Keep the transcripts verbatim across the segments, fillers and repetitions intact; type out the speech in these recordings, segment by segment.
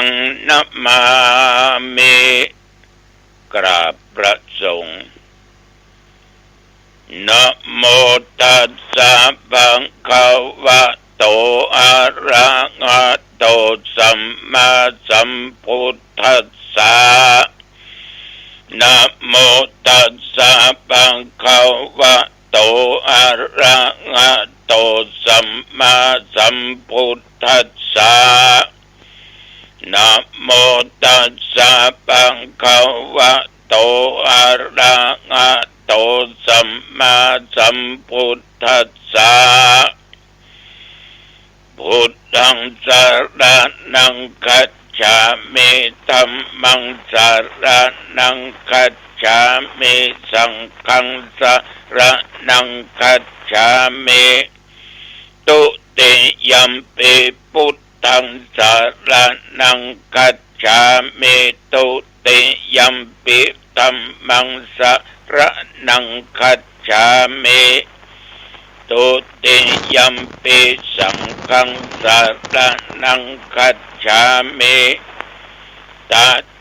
ง นะมามิ กราบพระสงฆ์ นะโมตัสสะ ภะคะวะโต อะระหะโต สัมมาสัมพุทธัสสะ นะโมตัสสะ ภะคะวะโต อะระหะโต สัมมาสัมพุทธัสสะ นะโมตัสสะ ภะคะวะโต อะระหะโต สัมมาสัมพุทธัสสะ พุทธัง สะระณัง คัจฉามิ ธัมมัง สะระณัง คัจฉามิ สังฆัง สะระณัง คัจฉามิ ตุติยัมปิ พุทธัง สะระณัง คัจฉามิ ตุติยัมปิ ธัมมัง สะระณัง คัจฉามิ ตุติยัมปิ สังฆัง สะระณัง คัจฉามิ ต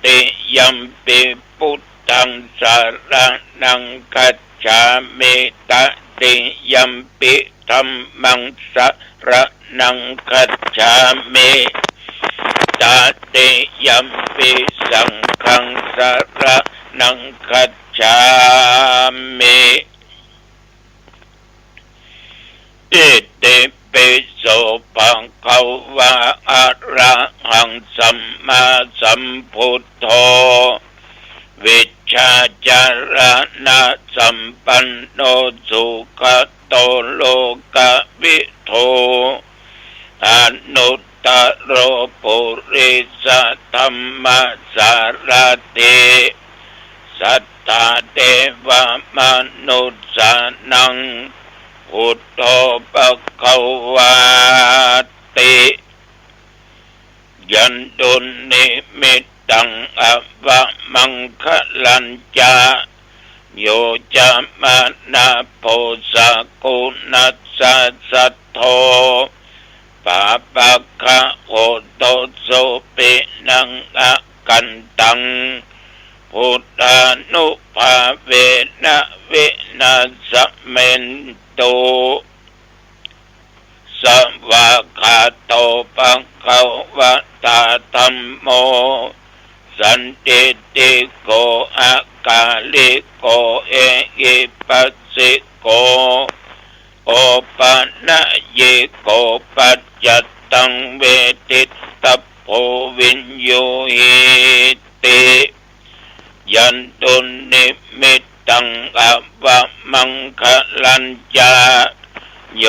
ติยัมปิ พุทธัง สะระณัง คัจฉามิ ตติยัมปิ ธัมมัง สะระณัง คัจฉามิ ตติยัมปิ สังฆัง สะระณัง คัจฉามิ อิติปิโส ภะคะวะ อะระหัง สัมมาสัมพุทโธ วิชชาจารณะสัมปันโน สุขโต โลกวิทู อนุตตโร ปุริสธัมมสารถิ สัทธา เทวมนุสสานัง พุทโธ ภะคะวาติ ยันตุนนิมิตตัง อะวะมังคะลัญจะ โยจะมะนะ โพ สะกุณัสสะ สัทโธ ปาปะกะ โหตุ สุปินัง อะกันตัง พุทธานุภาเวนะ วินาสเมนตุ สวากขาโต ภะคะวะตา ธัมโม สันทิฏฐิโก อะกาลิโก เอหิปัสสิโก โอปะนะยิโก ปัจจัตตัง เวทิตตะโพ วิญญูหิติ ยันตุนนิมิตตัง อะวะมังคะลัญจะ โย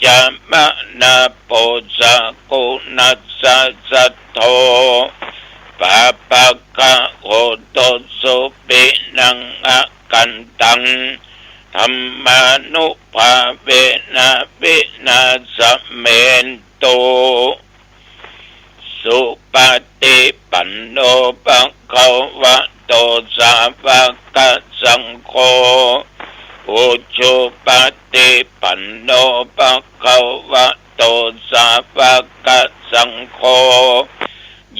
จะมะนะ โพ สะกุณัสสะ สัทโธ ปาปะกะ โหตุ สุปินัง อะกันตัง ธัมมานุภาเวนะ วินาสเมนตุ สุปฏิปันโน ภะคะวะโต สาวะกะสังโฆ อุจุปฏิปันโน ภะคะวะโต สาวะกะสังโฆ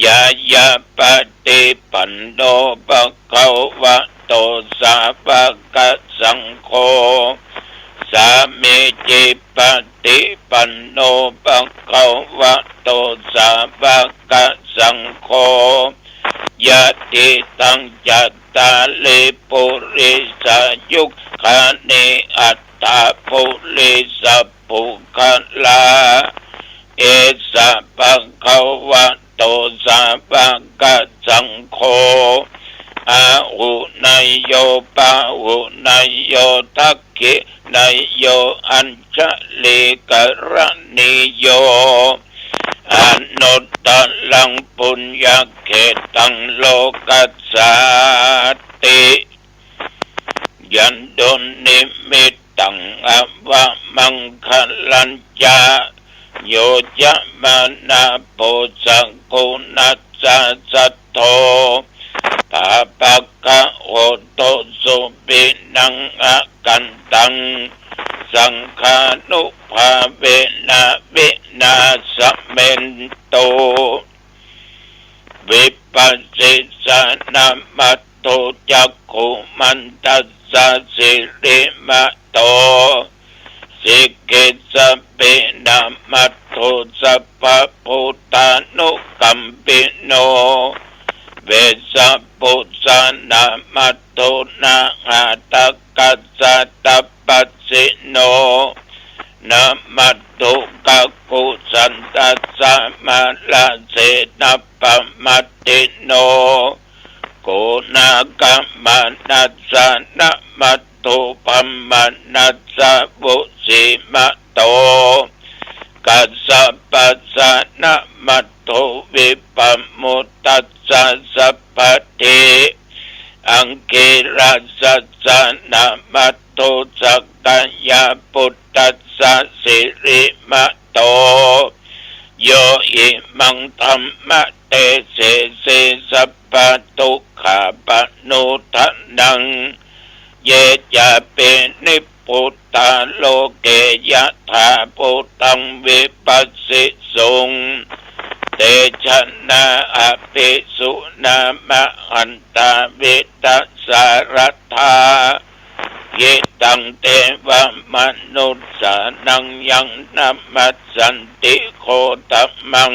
ญาญาปฏิปันโน ภะคะวะโต สาวะกะสังโฆ สามีจิปฏิปันโน ภะคะวะโต สาวะกะสังโฆ ยะถิตัง จัตตาริ ปุริสายุคานิ อัตถะ ปุริสะ ปุคคลา เอสะ ภะคะวะโต สาวะกะสังโฆ อาหุเนยโย ปาหุเนยโย ทักขิเนยโย อัญชลีกะรณีโย อนุตตรัง ปุญญะเขตัง โลกัสสาติ ยันตุนนิมิตตัง อะวะมังคะลัญจะ โยจะมะนะ โพ สะกุณัสสะ สัทโธ ปาปะกะ โหตุ สุปินัง อะกันตัง สังฆานุภาเวนะ วินาสเมนตุ Vippassissa namatthu cakkhumantassasirīmato, sikhissapi namatthu sabbabhūtānukampino, vessabhussa namatthu nhātakassa tapassino, namatthu kakkusandassa mārasenappamaddino, konāgamanassa namatthu brāhmaṇassa vusīmato, kassapassa namatthu vippamuttassa sabbadhi, aṅgīrasassa namatthu sakyaputtassa sirīmato, yo imaṃ dhammatedesi sabbadukkhāpanūdanaṃ, ye cāpi nibbutā loke yathābhūtaṃ vipassisuṃ, te janā apisuṇā mahantā vītasāradā, hitaṃ devamanussānaṃ yaṃ namassanti gotamaṃ,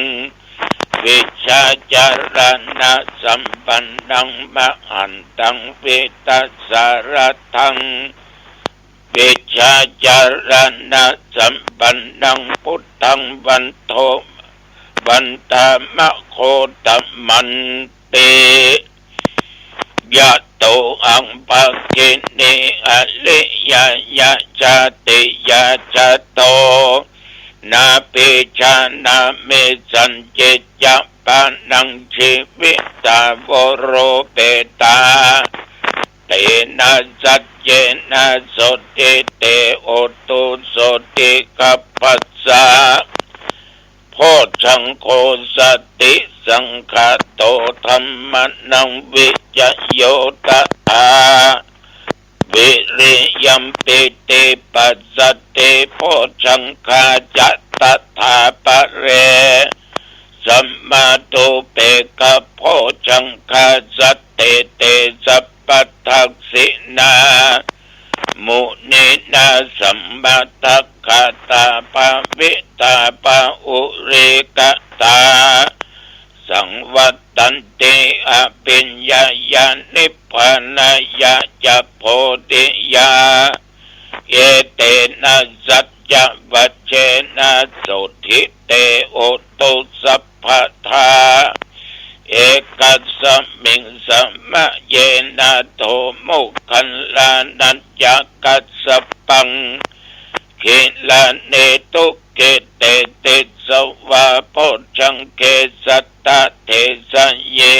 vijjācaraṇasampannaṃ mahantaṃ vītasāradaṃ, vijjācaraṇasampannaṃ buddhaṃ vando, vandāma gotamanti. Yatohaṃ bhagini ariyāya jātiyā jāto, nābhijānāmi sañcicca pāṇaṃ jīvitā voropetā, tena saccena sotthi te hotu sotthigabbhassa. Bojjhaṅgo satisaṅkhāto dhammānaṃ vicayo tathā, viriyampītipassaddhi bojjhaṅgā ca tathāpare, sammādhupekkhabojjhaṅgā sattete sabbadassinā, muninā sammadakkhātā bhāvitā bahulīkatā, saṃvattanti abhiññāya nibbānāya ca bodhiyā, etena saccavajjena sotthi te hotu sabbadā. Ekasmiṃ samaye nātho moggallānañca kassapaṃ, gilāne dukkhite disvā bojjhaṅge satta desayi,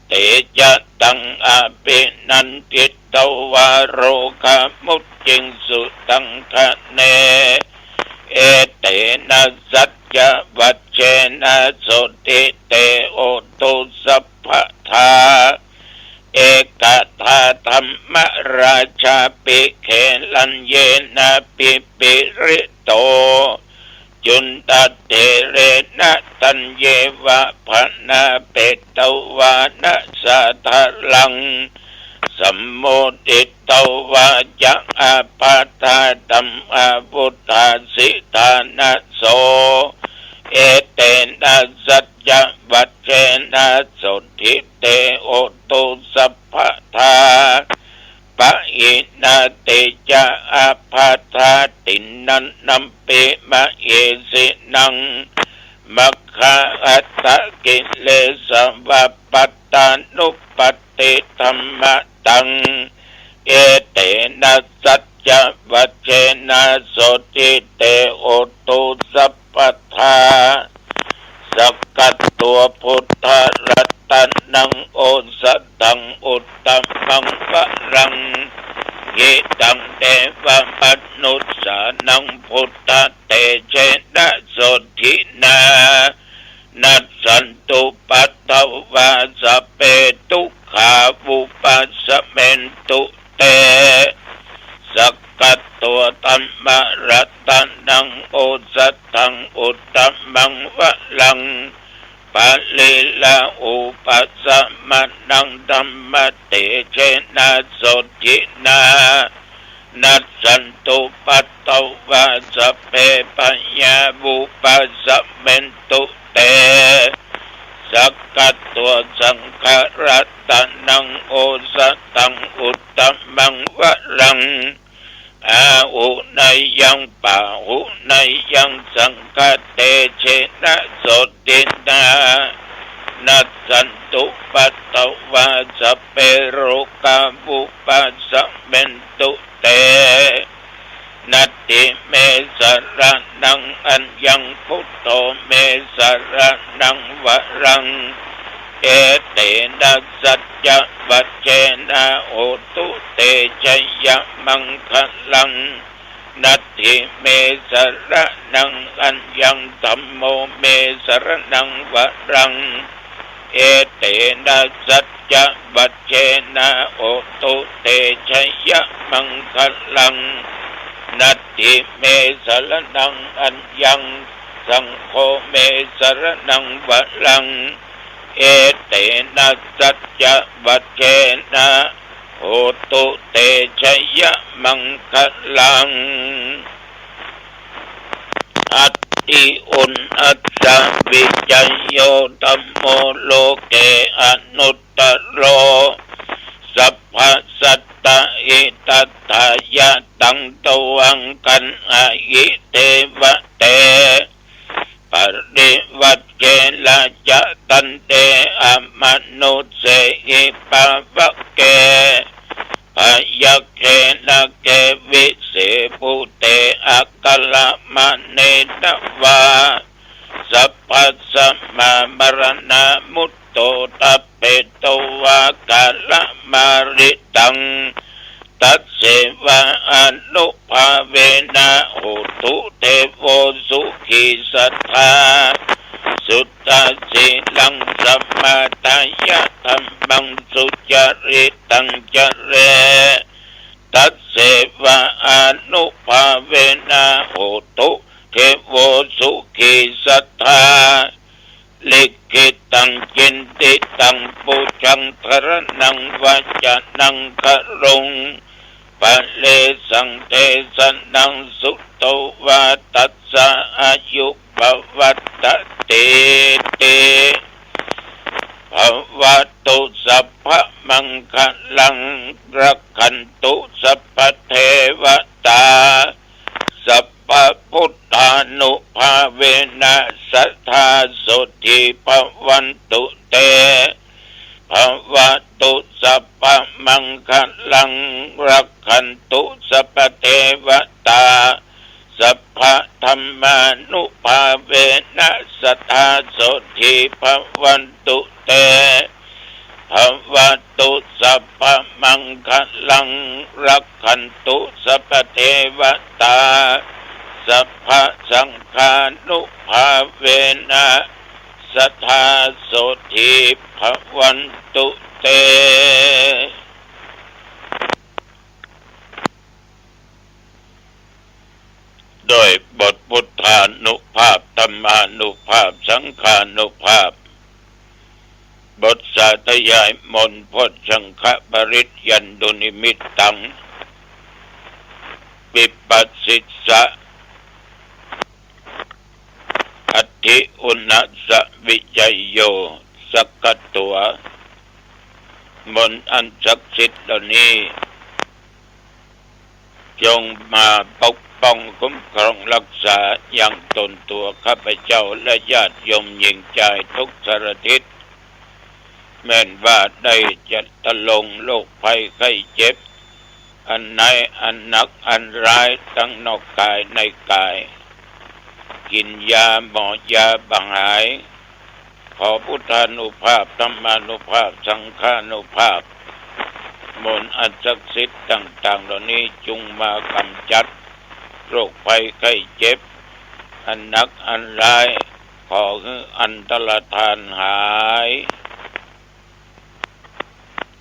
te ca taṃ abhinanditvā rogā mucciṃsu taṅkhaṇe, etena saccavajjena sotthi te hotu sabbadā. Ekadā dhammarājāpi gelaññenābhipīḷito, cundattherena taññeva bhaṇāpetvāna sādaraṃ, sammoditvā ca ābādhā tamhā vuṭṭhāsi ṭhānaso, etena saccavajjena sotthi te hotu sabbadā. Pahīnā te ca ābādhā tiṇṇannampi mahesinaṃ, maggāhatakilesā va pattānuppattidhammataṃ, etena saccavajjena sotthi te hotu sabbadā. Sakkatvā buddharatanaṃ osathaṃ uttamaṃ varaṃ, hitaṃ devamanussānaṃ buddhatejena sotthinā, nassantupaddavā sabbe dukkhā vūpasamentu te. Sakkatvā dhammaratanaṃ osathaṃ uttamaṃ varaṃ, ปะริลา อุปะสะมะนัง ธัมมะเตจะนะ โสตถินะ นัสสันตุ ปัตตวา สัพเพ พยา วุปะสะเมนตุ เต สักขะตัง สังฆะรัตะนัง โอสะถัง อุตตะมัง วะรัง อาหุเนยยัง ปาหุเนยยัง สังฆะเตจะนะ โสตถินะ นัสสันตุ ปัตตวา สัพเพ โรกา วุปะสะเมนตุ เต นัตถิเม สะระณัง อัญญัง พุทโธ เม สะระณัง วะรัง เอเตนะ สัจจะวัจเจนะ โหตุ เตจะยะมังคะลัง นัตถิเม สะระณัง อัญญัง ธัมโม เม สะระณัง วะรัง เอเตนะ สัจจะวัจเจนะ โหตุ เตจะยะมังคะลัง นัตถิเม สะระณัง อัญญัง สังโฆ เม สะระณัง วะรัง เอเตนะ สัจจะวัจเจนะ โหตุ เตจะยะมังคะลัง อัตถิอุณอัสสะ วิจโย ธัมโม โลเก อนุตตะโร สัพพะสัตตะ หิตัตถายะ ตัง ตวัง กัณหะหิ เทวะเต ปริวัจเจนะ จะ ตันเต อมนุสเสหิ ปะวะเก พยัคเขนะ เขวิเส ภูเต อะคะละมะเนนะวา สัพพะสะมะ มะระณะมุตโต ทัพเพ ตวา กาละมาริตัง ตัสเสวะ อานุภาเวนะ โหตุ เทโว สุขี สัตถา สุตตะ สีลัง สะมาทายะ ธัมมัง สุจาริตัง จะเร ตัสเสวะ อานุภาเวนะ โหตุ เทโว สุขี สัตถา ลิกขิตัง จินติตัง ปูชะง ธะระณัง วะจะะนัง คะรุง ปะเรสัง เตสะนัง สุโตวา ทัสสะ อายุ ปะวัตตะ เต เต ภะวะตุ สัพพะมังคะลัง รักขันตุ สัพพะเทวะตา สัพพะพุทธานุภาเวนะ สะทา โสตถิ ภะวันตุ เต ภะวะตุ สัพพะมังคะลัง รักขันตุ สัพพะเทวะตา สัพพะธัมมานุภาเวนะ สะทา โสตถิ ภะวันตุ เต ภะวะตุ สัพพะมังคะลัง รักขันตุ สัพพะเทวะตา สัพพะสังฆานุภาเวนะ สะทา โสตถิ ภะวันตุ เต ด้วยบทพุทธานุภาพ ธัมมานุภาพ สังฆานุภาพ บทสาธยายมนต์ โพชฌังคปริตยันตุนิมิตตัง วิปัสสิสสะ อัตถิอุณสะ วิจโย สักขะตัว มนต์อันศักดิ์สิทธิ์เหล่านี้ จงมาปกป้องคุ้มครองรักษายังตนตัวข้าพเจ้าและญาติโยมหญิงจายทุกสารทิศ แม่นว่าได้จะทะลงโรคภัยไข้เจ็บ อันไหนอันหนักอันร้ายทั้งนอกกายในกาย กินยาหมอยาบ่หาย ขอพุทธานุภาพ ธัมมานุภาพ สังฆานุภาพ มนต์อันศักดิ์สิทธิ์ต่างๆ เหล่านี้จุงมากำจัดโรคภัยไข้เจ็บ อันหนักอันร้าย ขอหื้ออันตรธานหาย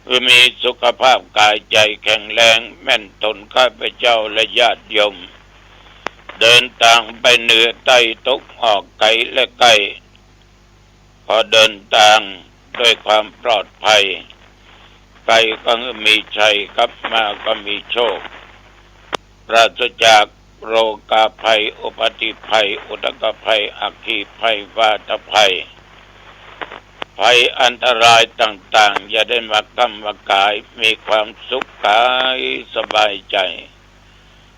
หื้อมีสุขภาพกายใจแข็งแรงแม่นทน ข้าพเจ้าและญาติโยม เดินทางไปเหนือใต้ตะวันออกไกลและใกล้ ขอเดินตางด้วยความปลอดภัย ไปก็มีชัย กลับมาก็มีโชค ปราศจากโรคาภัย อุบัติภัย อุทกภัย อัคคีภัย วาตภัย ภัยอันตรายต่างๆ อย่าได้มาก้ำมาก๋าย มีความสุขกายสบายใจ๋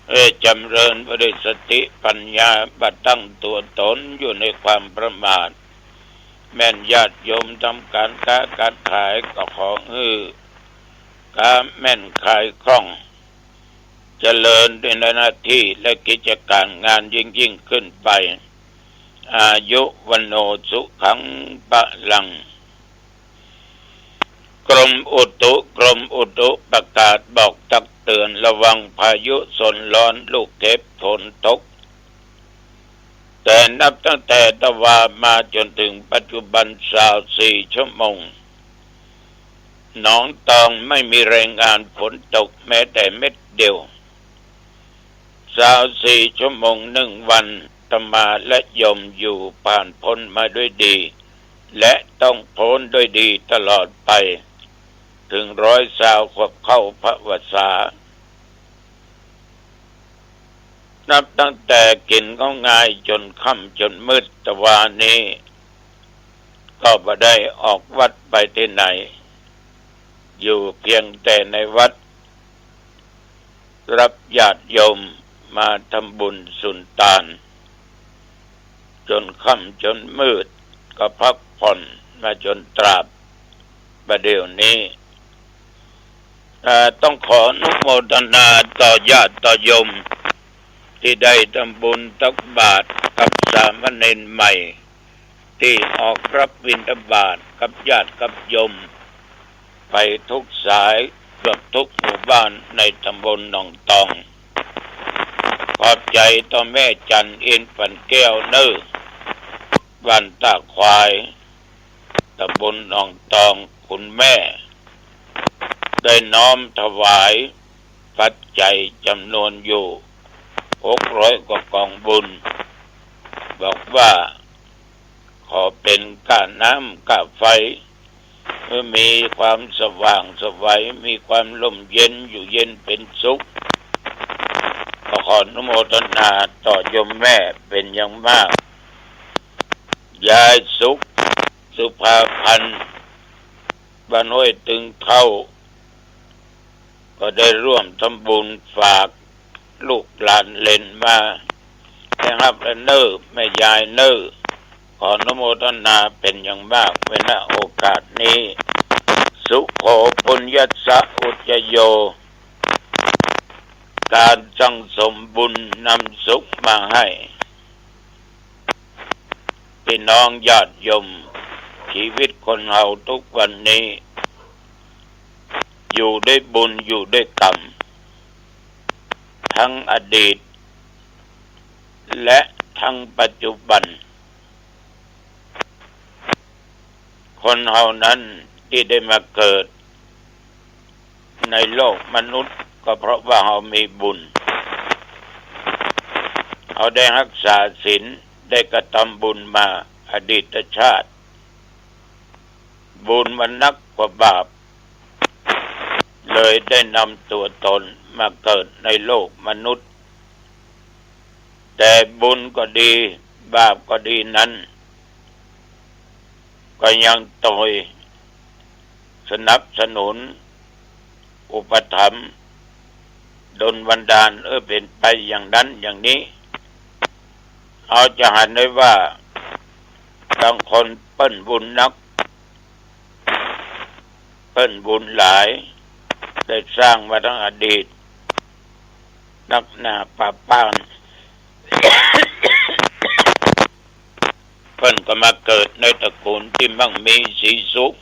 เออ จ๋ำเริญไว้ด้วยสติปัญญา บ่ตั้งตั๋วต๋นอยู่ในความประมาท แม่นญาติโยมทำก๋านก๊าก๋านขายก็ขอหื้อก๊าแม่นขายคล่อง เจริญในหน้าตี้และกิจก๋านงานยิ่งๆ ขึ้นไป อายุ วัณโณ สุขัง พลัง กรมอุตุ กรมอุตุประกาศบอกตักเตือนระวังพายุโซนร้อนลูกเห็บฝนตก แต่นับตั้งแต่ตะวามาจ๋นเถิงปัจจุบัน ซาวสี่ชั่วโมง หนองตองไม่มีรายงานฝนตกแม้แต่เม็ดเดียว ซาวสี่ชั่วโมงหนึ่งวัน อาตมาและโยมอยู่ผ่านพ้นมาด้วยดี และต้องพ้นด้วยดีตลอดไป เถิงร้อยซาวขวบเข้าพรรษา นับตั้งแต่กิ๋นข้าวงายจ๋นค่ำจ๋นมืดตะวานี้ ก็บ่ได้ออกวัดไปตี้ไหน อยู่เพียงแต่ในวัด รับญาติโยมมาทำบุญสุนตาน จ๋นค่ำจ๋นมืด ก็พักผ่อนมาจ๋นตราบบ่าเดี่ยวนี้ เอ่อ ต้องขออนุโมทนาต่อญาติต่อโยม ตี้ได้ทำบุญตักบาตรกับสามเณรใหม่ ตี้ออกรับบิณฑบาตกับญาติกับโยม ไปทุกสาย เกือบทุกหมู่บ้านในตำบลหนองตอง ขอบใจ๋ต่อแม่จันทร์ อินทร์ปั่นแก้ว เน่อ บ้านต้าควาย ตำบลหนองตอง คุณแม่ ได้น้อมถวายปัจจัยจ๋ำนวนอยู่หกร้อยกว่ากองบุญ บอกว่าขอเป๋นก้าน้ำก้าไฟ หื้อมีความสว่างไสว มีความร่มเย็น อยู่เย็นเป๋นสุข ก็ขออนุโมทนาต่อโยมแม่เป๋นอย่างมาก ยายสุข สุภาพันธ์ บ้านห้วยตึงเถ้า ก็ได้ร่วมทำบุญฝากลูกหลานเหลนมา ได้ฮับแล้วเน่อ แม่ยายเน่อ ขออนุโมทนาเป๋นอย่างมากไว้ ณ โอกาสนี้ สุโข ปุญญัสสะ อุจจโย ก๋านสั่งสมบุญนำสุขมาหื้อ พี่น้องญาติโยม ชีวิตคนเฮาทุกวันนี้ อยู่ด้วยบุญอยู่ด้วยกรรม ทั้งอดีต และทั้งปัจจุบัน คนเฮานั้นตี้ได้มาเกิดในโลกมนุษย์ ก็เพราะว่าเฮามีบุญ เฮาได้ฮักษาศีล ได้กระทำบุญมาอดีตชาติ บุญมันนักกว่าบาป เลยได้นำตั๋วต๋นมาเกิดในโลกมนุษย์ แต่บุญก็ดี บาปก็ดีนั้น ก็ยังตวยสนับสนุน อุปถัมภ์ ดลบันดาลหื้อเป๋นไปอย่างนั้นอย่างนี้ เฮาจะหันได้ว่า บางคนเปิ้นบุญนัก เปิ้นบุญหลาย ได้สร้างมาตั้งอดีต นักหนาปาป้าน เปิ้นก็มาเกิดในตระกูลตี้มั่งมีสีสุข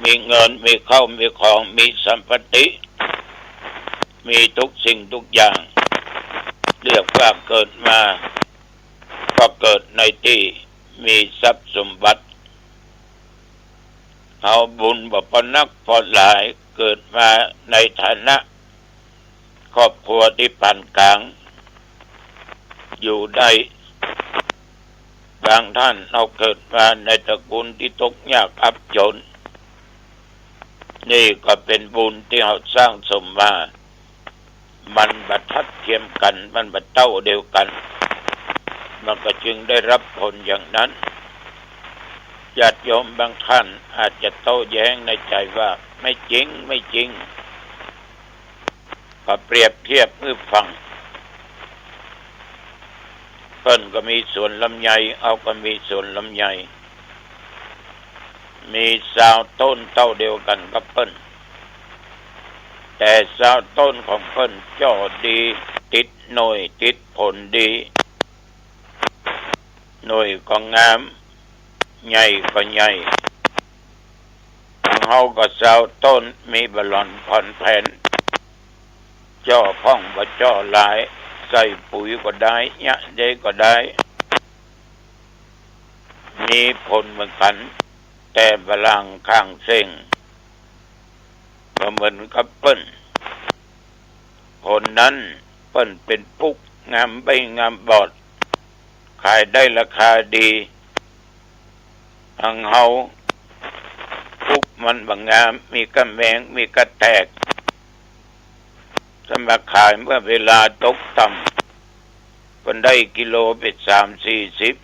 มีเงิน มีข้าว มีของ มีสัมปติ มีทุกสิ่งทุกอย่าง เรียกว่าเกิดมา ก็เกิดในตี้มีทรัพย์สมบัติ เฮาบุญบ่ปอนักปอหลาย เกิดมาในฐานะ ครอบครัวตี้ปานก๋าง อยู่ได้ บางท่านเฮาเกิดมาในตระกูลตี้ตกยากอับจ๋น นี่ก็เป๋นบุญตี้เฮาสร้างสมมา มันบ่ทัดเทียมกั๋น มันบ่เต้าเดียวกั๋น มันก็จึงได้ฮับผลอย่างนั้น ญาติโยมบางท่านอาจจะโต้แย้งในใจ๋ว่า ไม่จริง ไม่จริง ก็เปรียบเทียบหื้อฟัง เปิ้นก็มีสวนลำไย เฮาก็มีสวนลำไย มีซาวต้นเต้าเดียวกั๋นกับเปิ้น แต่ซาวต้นของเปิ้นจ่อดี ติดหน่วย ติดผลดี หน่วยก็งาม ใหญ่ก็ใหญ่ ของเฮาก็ซาวต้น มีบ่หล่อนผ่อนแผน จ่อพ่องบ่จ่อหลาย ใส่ปุ๋ยก็ได้ เยียะใดก็ได้ มีผลเหมือนกั๋น แต่บ่ล่างข้างเส้ง บ่เหมือนกับเปิ้น ผลนั้นเปิ้นเป๋นปุ๊กงามใบ้งามบอด ขายได้ราคาดี อันเฮาปุ๊กมันบ่งาม มีก้าแมง มีก้าแตก สำหรับขายเมื่อเวลาตกต่ำ เปิ้นได้กิโลไปสามสี่สิบ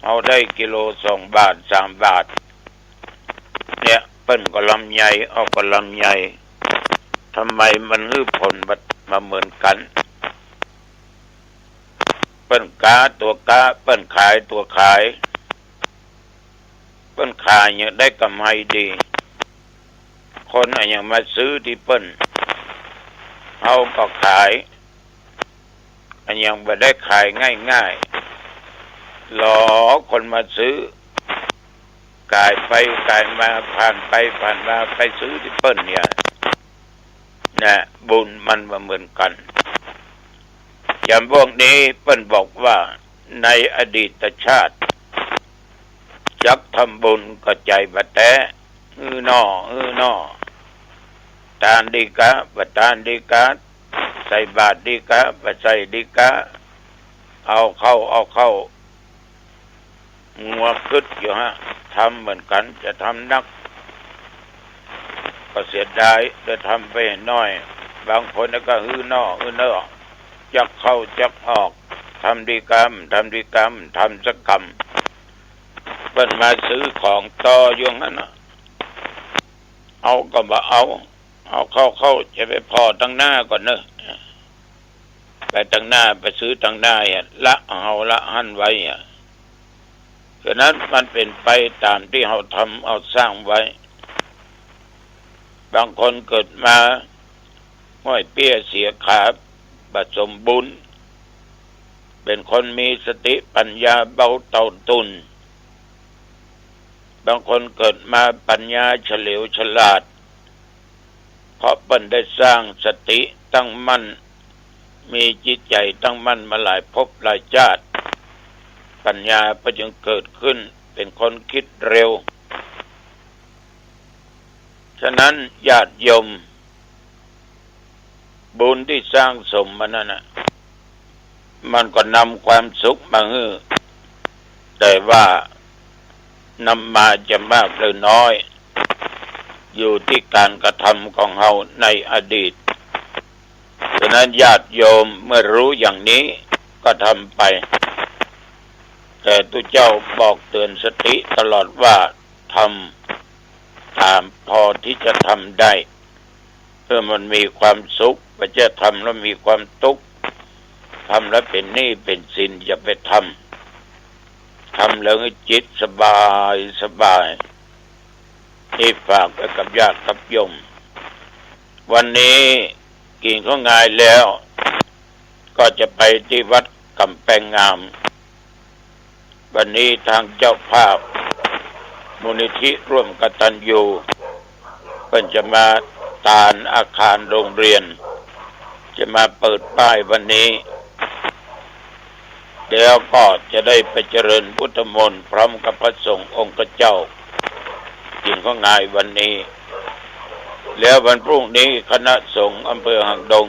เฮาได้กิโลสองบาท สามบาท เนี่ย เปิ้นก็ลำไย เฮาก็ลำไย ทำไมมันหื้อผลบ่ บ่เหมือนกั๋น เปิ้นก๊าตั๋วก๊า เปิ้นขายตั๋วขาย เปิ้นขายเนี่ยได้กำไรดี คนอะหยังมาซื้อตี้เปิ้น เฮาก็ขาย อะหยังบ่ได้ขายง่ายๆ รอคนมาซื้อ ก๋ายไปก๋ายมา ผ่านไปผ่านมา ไปซื้อตี้เปิ้นเนี่ย นะ บุญมันบ่เหมือนกั๋น จ๋ำพวกนี้เปิ้นบอกว่า ในอดีตชาติ จักทำบุญก็ใจ๋บ่แต๊ อื้อน้อ อื้อน้อ ตานดีกา บ่ตานดีกา ใส่บาตรดีกา บ่ใส่ดีกา เอาเข้า เอาเข้า งัวกึ๊ดอยู่ฮะ ทำเหมือนกั๋น จะทำนัก ก็เสียดาย ได้ทำไปน้อย บางคนก็หื้อน้อ หื้อน้อ จักเข้าจักออก ทำดีกา ทำดีกา ทำสักกำ เปิ้นมาซื้อของต่ออยู่หั้นน่ะ เอาก็บ่เอา เอาเข้าๆ จะไปผ่อตังหน้าก่อนเน่อ ไปตังหน้า ไปซื้อตังหน้าอะ ละเฮาละหั้นไว้อะ ฉะนั้นมันเป๋นไปต๋ามตี้เฮาทำเฮาสร้างไว้ บางคนเกิดมาห้อยเปี้ยเสียขา บ่สมบูรณ์ เป๋นคนมีสติปัญญาเบาเต่าตุ่น บางคนเกิดมาปัญญาเฉลียวฉลาด เพราะเปิ้นได้สร้างสติตั้งมั่น มีจิตใจ๋ตั้งมั่นมาหลายภพหลายจาติ ปัญญาเปิ้นจึงเกิดขึ้น เป๋นคนกึ๊ดเร็ว ฉะนั้นญาติโยม บุญตี้สร้างสมมานั้นน่ะ มันก็นำความสุขมาหื้อ แต่ว่านำมาจะมากหรือน้อย อยู่ตี้ก๋านกระทำของเฮาในอดีต ฉะนั้นญาติโยมเมื่อฮู้อย่างนี้ก็ทำไป แต่ตุ๊เจ้าบอกเตื๋อนสติตลอดว่า ทำต๋ามพอตี้จะทำได้ เพื่อมันมีความสุข บ่ใจ้ทำแล้วมีความตุ๊กข์ ทำแล้วเป๋นหนี้เป๋นสิน อย่าไปทำ ทำแล้วหื้อจิตสบายสบาย นี่ฝากไว้กับญาติกับโยม วันนี้กิ๋นข้าวงายแล้ว ก็จะไปตี้วัดก๋ำแปงงาม วันนี้ทางเจ้าภาพมูลนิธิร่วมกตัญญู เปิ้นจะมาตานอาคารโรงเรียน จะมาเปิดป้ายวันนี้ แล้วก็จะได้ไปเจริญพุทธมนต์พร้อมกับพระสงฆ์องค์เจ้า กิ๋นข้าวงายวันนี้ แล้ววันพรุ่งนี้คณะสงฆ์อำเภอหางดง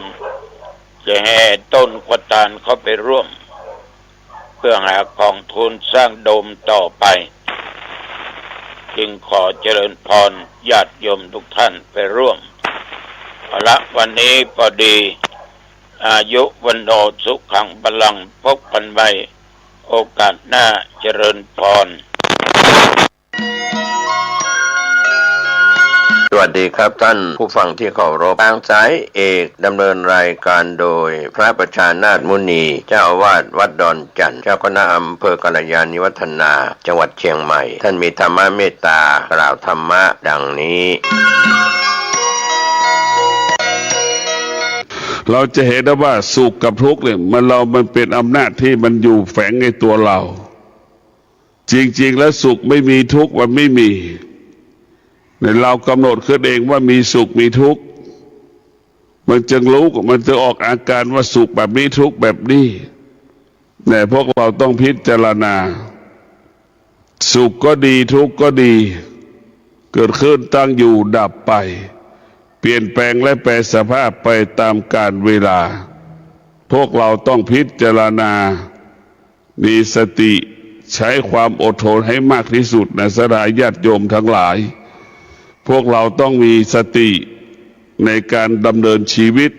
จะแห่ต้นขวัตาลเข้าไปร่วม พื่อหากองทุนสร้างโดมต่อไป จึงขอเจริญพรญาติโยมทุกท่านไปร่วม เอาละ วันนี้พอดี อายุวัณโณสุขังพลัง พบกันใหม่โอกาสหน้า เจริญพร สวัสดีครับท่านผู้ฟังที่เคารพ ทางสายเอกดำเนินรายการโดยพระประชานาถมุนี เจ้าอาวาสวัดดอนจั่น เจ้าคณะอำเภอกัลยาณิวัฒนา จังหวัดเชียงใหม่ ท่านมีธรรมเมตตากล่าวธรรมะดังนี้ เราจะเห็นได้ว่าสุขกับทุกข์เนี่ย มัน เรา มันเป็นอำนาจที่มันอยู่แฝงในตัวเรา จริงๆ แล้วสุขไม่มี ทุกข์มันไม่มี เนี่ย เรากำหนดขึ้นเองว่ามีสุขมีทุกข์ มันจึงรู้ มันจึงออกอาการว่าสุขแบบนี้ ทุกข์แบบนี้ เนี่ย พวกเราต้องพิจารณา สุขก็ดี ทุกข์ก็ดี เกิดขึ้น ตั้งอยู่ ดับไป เปลี่ยนแปลงและแปรสภาพไปตามกาลเวลา พวกเราต้องพิจารณา มีสติ ใช้ความอดทนให้มากที่สุดนะ ศรัทธาญาติโยมทั้งหลาย พวกเราต้องมีสติในการดำเนินชีวิต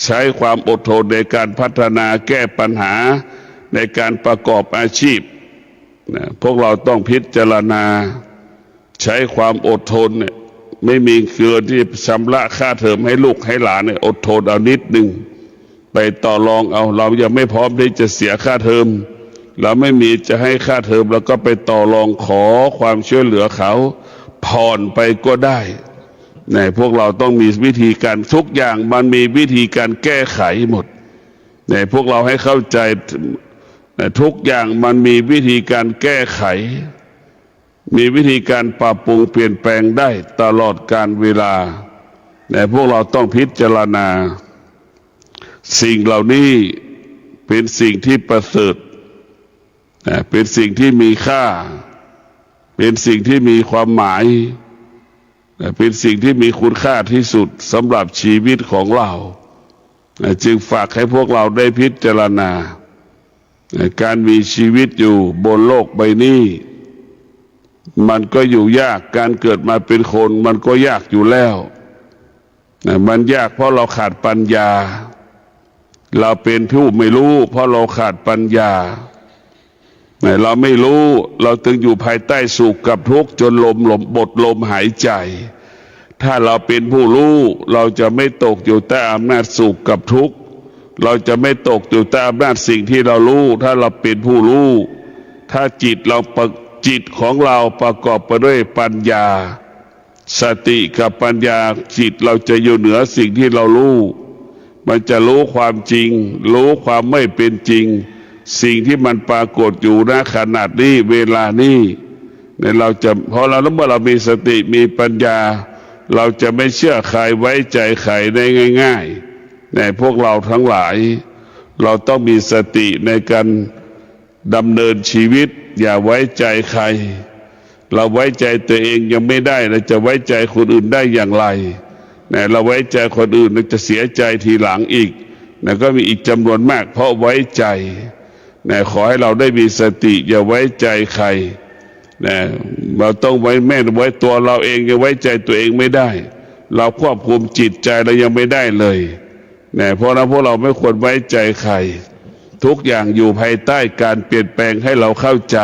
ใช้ความอดทนในการพัฒนาแก้ปัญหา ในการประกอบอาชีพ นะ พวกเราต้องพิจารณา ใช้ความอดทนเนี่ย ไม่มีเงินที่จะชำระค่าเทอมให้ลูกให้หลานเนี่ย อดทนเอานิดหนึ่ง ไปต่อรองเอา เรายังไม่พร้อมที่จะเสียค่าเทอม เราไม่มีจะให้ค่าเทอม เราก็ไปต่อรองขอความช่วยเหลือเขา ผ่อนไปก็ได้ นะ พวกเราต้องมีวิธีการ ทุกอย่างมันมีวิธีการแก้ไขหมด นะ พวกเราให้เข้าใจ นะ ทุกอย่างมันมีวิธีการแก้ไข มีวิธีการปรับปรุงเปลี่ยนแปลงได้ตลอดกาลเวลา นะ พวกเราต้องพิจารณา สิ่งเหล่านี้เป็นสิ่งที่ประเสริฐ นะ เป็นสิ่งที่มีค่า เป็นสิ่งที่มีความหมาย นะ เป็นสิ่งที่มีคุณค่าที่สุดสำหรับชีวิตของเรา นะ จึงฝากให้พวกเราได้พิจารณา นะ การมีชีวิตอยู่บนโลกใบนี้ มันก็อยู่ยาก การเกิดมาเป็นคนมันก็ยากอยู่แล้ว นะ มันยากเพราะเราขาดปัญญา เราเป็นผู้ไม่รู้เพราะเราขาดปัญญา นะ เราไม่รู้ เราจึงอยู่ภายใต้สุขกับทุกข์จนลม ลม หมดลมหายใจ ถ้าเราเป็นผู้รู้ เราจะไม่ตกอยู่ใต้อำนาจสุขกับทุกข์ เราจะไม่ตกอยู่ใต้อำนาจสิ่งที่เรารู้ ถ้าเราเป็นผู้รู้ ถ้าจิตเราประ- จิตของเราประกอบไปด้วยปัญญา สติกับปัญญา จิตเราจะอยู่เหนือสิ่งที่เรารู้ มันจะรู้ความจริง รู้ความไม่เป็นจริง สิ่งที่มันปรากฏอยู่ ณ ขณะนี้ เวลานี้ เนี่ย เราจะ เพราะเรา เมื่อเรามีสติ มีปัญญา เราจะไม่เชื่อใคร ไว้ใจใครได้ง่ายๆ เนี่ย พวกเราทั้งหลาย เราต้องมีสติในการ ดำเนินชีวิต อย่าไว้ใจใคร เราไว้ใจตัวเองยังไม่ได้ เราจะไว้ใจคนอื่นได้อย่างไร นะ เราไว้ใจคนอื่น เราจะเสียใจทีหลังอีก นะ ก็มีอีกจำนวนมากเพราะไว้ใจ นะ ขอให้เราได้มีสติ อย่าไว้ใจใคร นะ เราต้องไว้แม่น ไว้ตัวเราเอง ยังไว้ใจตัวเองไม่ได้ เราควบคุมจิตใจเรายังไม่ได้เลย นะ เพราะฉะนั้นพวกเราไม่ควรไว้ใจใคร ทุกอย่างอยู่ภายใต้การเปลี่ยนแปลง ให้เราเข้าใจ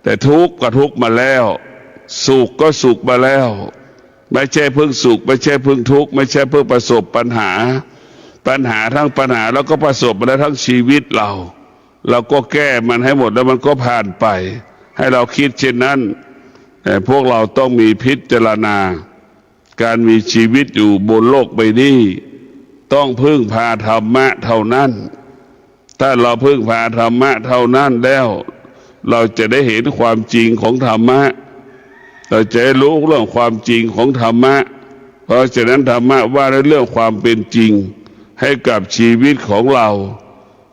แต่ทุกข์ก็ทุกข์มาแล้ว สุขก็สุขมาแล้ว ไม่ใช่เพิ่งสุข ไม่ใช่เพิ่งทุกข์ ไม่ใช่เพิ่งประสบปัญหา ปัญหาทั้งปัญหาเราก็ประสบมาแล้วทั้งชีวิตเรา เราก็แก้มันให้หมดแล้วมันก็ผ่านไป ให้เราคิดเช่นนั้น แต่พวกเราต้องมีพิจารณา การมีชีวิตอยู่บนโลกใบนี้ ต้องพึ่งพาธรรมะเท่านั้น ถ้าเราพึ่งพาธรรมะเท่านั้นแล้ว เราจะได้เห็นความจริงของธรรมะ เราจะได้รู้เรื่องความจริงของธรรมะ เพราะฉะนั้นธรรมะว่าในเรื่องความเป็นจริงให้กับชีวิตของเรา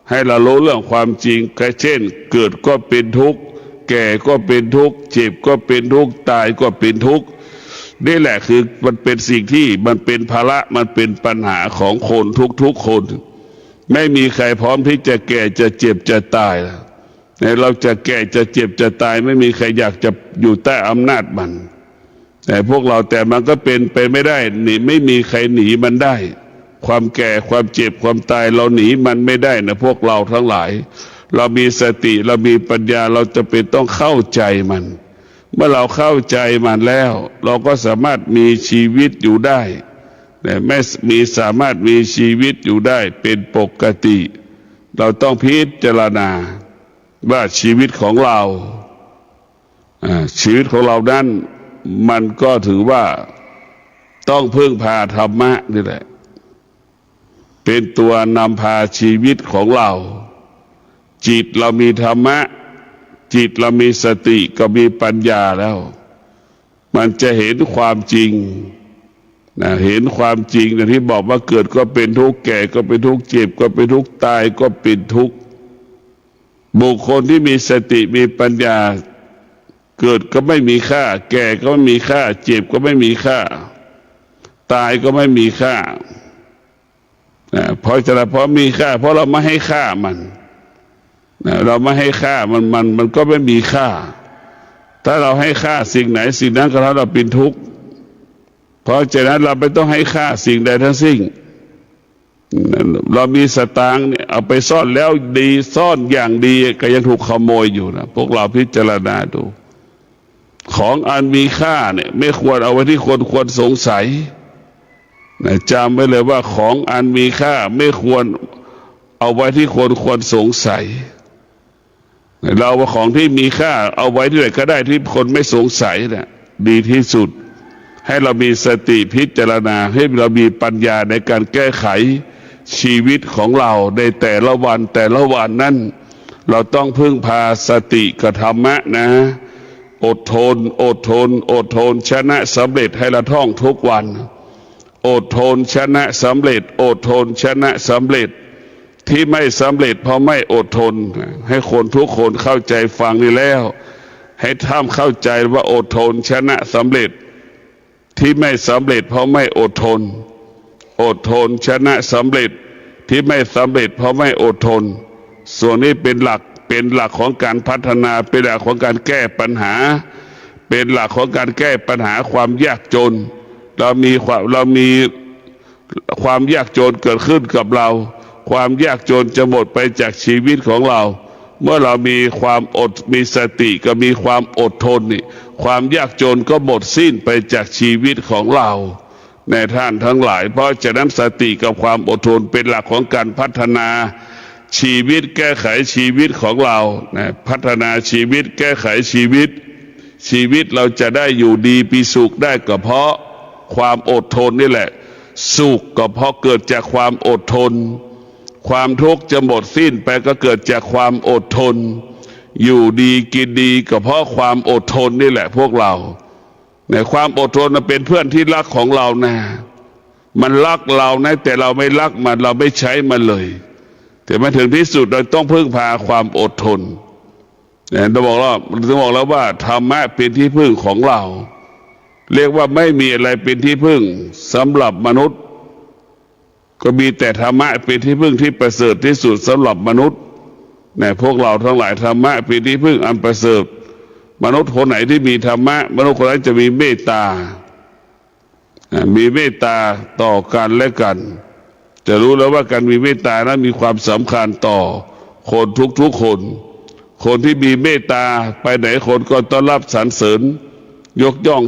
ให้เรารู้เรื่องความจริง เช่น เกิดก็เป็นทุกข์ แก่ก็เป็นทุกข์ เจ็บก็เป็นทุกข์ ตายก็เป็นทุกข์ นี่แหละคือมันเป็นสิ่งที่มันเป็นภาระ มันเป็นปัญหาของคนทุกๆคน ไม่มีใครพร้อมที่จะแก่ จะเจ็บ จะตาย เนี่ย เราจะแก่ จะเจ็บ จะตาย ไม่มีใครอยากจะอยู่ใต้อำนาจมัน แต่พวกเรา แต่มันก็เป็นไปไม่ได้ หนี ไม่มีใครหนีมันได้ ความแก่ ความเจ็บ ความตาย เราหนีมันไม่ได้นะ พวกเราทั้งหลาย เรามีสติ เรามีปัญญา เราจะเป็นต้องเข้าใจมัน เมื่อเราเข้าใจมันแล้ว เราก็สามารถมีชีวิตอยู่ได้ แต่ไม่มี สามารถมีชีวิตอยู่ได้เป็นปกติ เราต้องพิจารณาว่าชีวิตของเรา อ่า ชีวิตของเรานั้น มันก็ถือว่าต้องพึ่งพาธรรมะนี่แหละ เป็นตัวนำพาชีวิตของเรา จิตเรามีธรรมะ จิตเรามีสติ ก็มีปัญญาแล้ว มันจะเห็นความจริงนะ เห็นความจริงอย่างที่บอกว่า เกิดก็เป็นทุกข์ แก่ก็เป็นทุกข์ เจ็บก็เป็นทุกข์ ตายก็เป็นทุกข์ บุคคลที่มีสติมีปัญญา เกิดก็ไม่มีค่า แก่ก็ไม่มีค่า เจ็บก็ไม่มีค่า ตายก็ไม่มีค่า นะ เพราะฉะนั้น เพราะมีค่า เพราะเราไม่ให้ค่ามัน นะ เราไม่ให้ค่ามัน มัน มันก็ไม่มีค่า ถ้าเราให้ค่าสิ่งไหน สิ่งนั้นก็ทำให้เราเป็นทุกข์ เพราะฉะนั้น เราไม่ต้องให้ค่าสิ่งใดทั้งสิ้น เรามีสตางค์เนี่ย เอาไปซ่อนแล้วดี ซ่อนอย่างดี ก็ยังถูกขโมยอยู่นะ พวกเราพิจารณาดู ของอันมีค่าเนี่ย ไม่ควรเอาไว้ที่คนควรสงสัยนะ จำไว้เลยว่า ของอันมีค่าไม่ควรเอาไว้ที่คนควรสงสัย เราเอาของที่มีค่าเอาไว้ที่ไหนก็ได้ ที่คนไม่สงสัยน่ะ ดีที่สุด ให้เรามีสติพิจารณา ให้เรามีปัญญาในการแก้ไขชีวิตของเราในแต่ละวัน แต่ละวันนั้น เราต้องพึ่งพาสติกับธรรมะนะ อดทน อดทน อดทน ชนะสำเร็จ ให้เราท่องทุกวัน อดทนชนะสำเร็จ อดทนชนะสำเร็จ ที่ไม่สำเร็จเพราะไม่อดทน ให้คนทุกคนเข้าใจฟังนี่แล้ว ให้ท่านเข้าใจว่าอดทนชนะสำเร็จ ที่ไม่สำเร็จเพราะไม่อดทน อดทนชนะสำเร็จ ที่ไม่สำเร็จเพราะไม่อดทน ส่วนนี้เป็นหลัก เป็นหลักของการพัฒนา เป็นหลักของการแก้ปัญหา เป็นหลักของการแก้ปัญหาความยากจน เรามีความ เรามีความยากจนเกิดขึ้นกับเรา ความยากจนจะหมดไปจากชีวิตของเรา เมื่อเรามีความอด มีสติกับมีความอดทนนี่ ความยากจนก็หมดสิ้นไปจากชีวิตของเรา ในท่านทั้งหลาย เพราะฉะนั้นสติกับความอดทนเป็นหลักของการพัฒนาชีวิต แก้ไขชีวิตของเรานะ พัฒนาชีวิต แก้ไขชีวิต ชีวิตเราจะได้อยู่ดีมีสุขได้ก็เพราะความอดทนนี่แหละ สุขก็เพราะเกิดจากความอดทน ความทุกข์จะหมดสิ้นไปก็เกิดจากความอดทน อยู่ดีกินดีก็เพราะความอดทนนี่แหละพวกเรา ในความอดทนมันเป็นเพื่อนที่รักของเรานะ มันรักเรานะ แต่เราไม่รักมัน เราไม่ใช้มันเลย แต่มาถึงที่สุดเราต้องพึ่งพาความอดทน เนี่ย เราบอกแล้ว เราถึงบอกแล้วว่าธรรมะเป็นที่พึ่งของเรา เรียกว่าไม่มีอะไรเป็นที่พึ่งสำหรับมนุษย์ ก็มีแต่ธรรมะเป็นที่พึ่งที่ประเสริฐที่สุดสำหรับมนุษย์ เนี่ย พวกเราทั้งหลาย ธรรมะเป็นที่พึ่งอันประเสริฐ มนุษย์คนไหนที่มีธรรมะ มนุษย์คนนั้นจะมีเมตตา อ่า มีเมตตาต่อกันและกัน จะรู้แล้วว่าการมีเมตตานั้นมีความสำคัญต่อคนทุกๆคน คนที่มีเมตตาไปไหนคนก็ต้อนรับสรรเสริญยกย่อง